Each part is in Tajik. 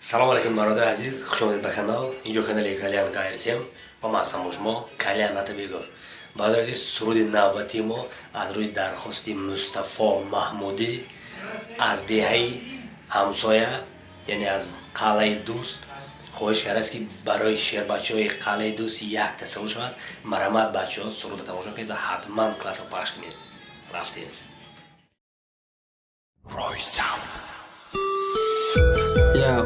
Салом алейкум, бародари азиз, хуш омадед ба канал. Инҷо канали Калиан КРСМ ва ман ҳастам бо шумо Калиан Атабегов. Бародари азиз, суруди навбатии мо аз рӯи дархости Мустафо Маҳмудӣ аз деҳаи ҳамсоя, яъне аз Қалъаи Дӯст, хоҳиш кардааст, ки барои шербачаҳои Қалъаи Дӯст як тасаввур шавад. Марҳамат, бачаҳо, суруда тамошо кунед ва ҳатман классро пахш кунед. Рафтем. Roy Sound. Yeah.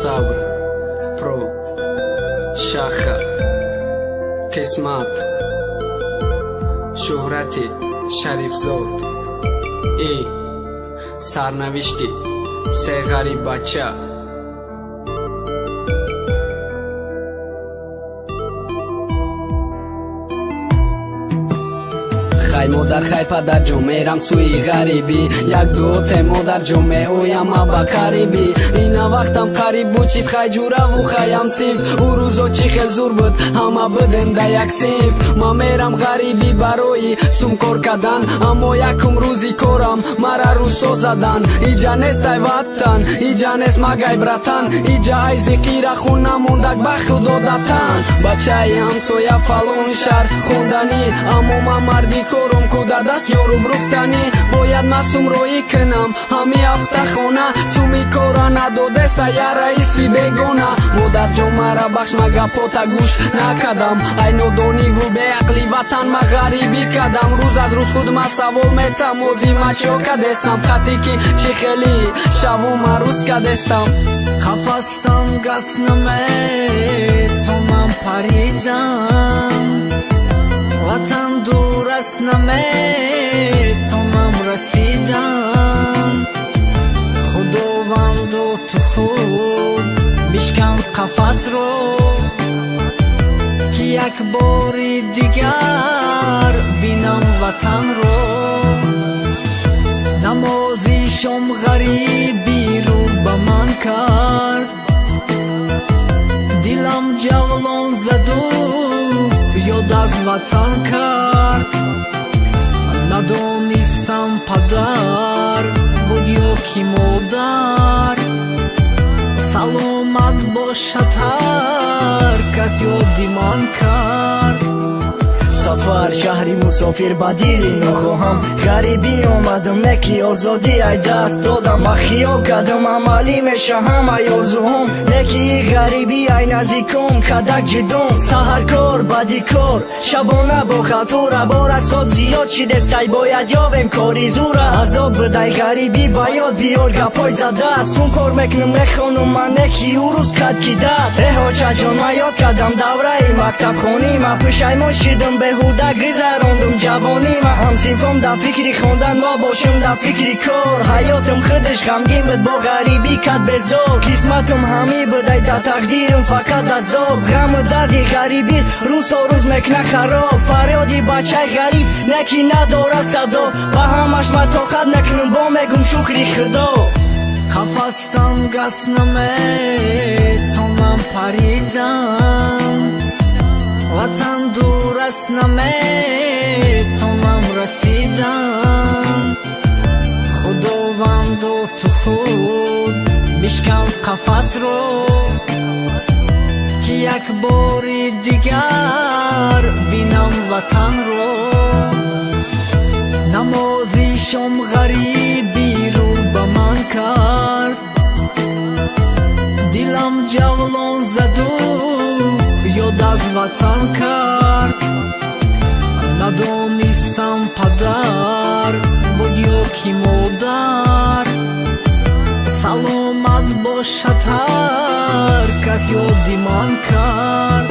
Сабр, Про, Шаха, Қисмат, Шӯҳрати Шарифзод, И, Сарнавишти се ғариб бача. Хай модар, хай падарҷон, мерам сӯи ғарибӣ. Як дуоте, модарҷон, меоям ма ба қарибӣ. Ина вақтам қариб бучид, хай ҷураву хаям синф. Ӯ рӯзо чӣ хел зур буд, ҳама будем да як синф. Ман мерам ғарибӣ барои сумкор кардан, аммо якум рӯзи корам мара рӯсо задан. Иҷа нестай ватан, иҷа нест магай братан, иҷа ай зиқира хун намондак ба худо датан. Бачаи ҳамсоя фалон шаҳр хонданӣ, аммо ман марди корум ку да даст ёрум руфтанӣ. Бояд ман сум роӣ кунам ҳами ҳафта хона, суми кора надодеста я раиси бегона. Модарҷон, мара бахш, ма гапота гӯш накардам. Ай нодониву беақли ватан ма ғарибӣ кардам. Рӯз аз рӯз худ ма савол метам, ози ма чё кадестам, хати ки чӣ хелӣ шаву ма рӯз кадестам. Қафастан гас наметонам паридан, ватан дур аст, наметонам расидан. Худовандо, ту худ бишкан қафасро, ки як бори дигар бинам ватанро. Намози шом ғарибиро ба ман кард, дилам ҷавлон заду ёд аз ватан кард. Надонистам, падар буд ё ки модар. Саломат бошад ҳар кас ёди ман кард. Сафар шаҳри мусофир ба дили нохоҳам. Ғарибӣ омадам, не ки озодӣ ай даст додам. Ма хиёл кардам, амалӣ меша ҳамаи орзуҳом, не ки ғарибӣ ай наздиком кадак ҷидом. Саҳаркор, баъди кор, шабона бо халтура, бор аз ход зиёд шидестай, бояд ёвем кори зура. Азоб бидай ғарибӣ, ба ёд биёр гапҳои задат. Сун кор мекунам, мехонам ман, не ки ӯ рӯз кад ки дад. Э очаҷон, ман ёд кардам давраи мактабхонӣ, ма пушаймон шидам, беҳуда гузарондум ҷавонӣ. Ма ҳамсинфом дар фикри хондан, мо бошем дар фикри кор. Ҳаётам худаш ғамгин буд, бо ғарибӣ кад безор. Қисматам ҳамӣ будай, дар тақдирам фақат азоб. Ғаму дарди ғарибӣ рӯз то рӯз мекуна хароб. Фарёди бачаи ғариб, не ки надорад садо. Ба ҳамаш ма тоқат накунам, бо мегум шукри худо. Қафастан гас наметонам паридан, ватан дур аст, наметонам расидан. Худовандо, ту худ бишкан қафасро, ки як бори дигар бинам ватанро. Намози шом ғарибиро ба ман кард, дилам ҷавлон заду ёд аз ватан кард. Надонистам, падар буд ё ки модар. Саломат бошад ҳар кас ёди ман кард.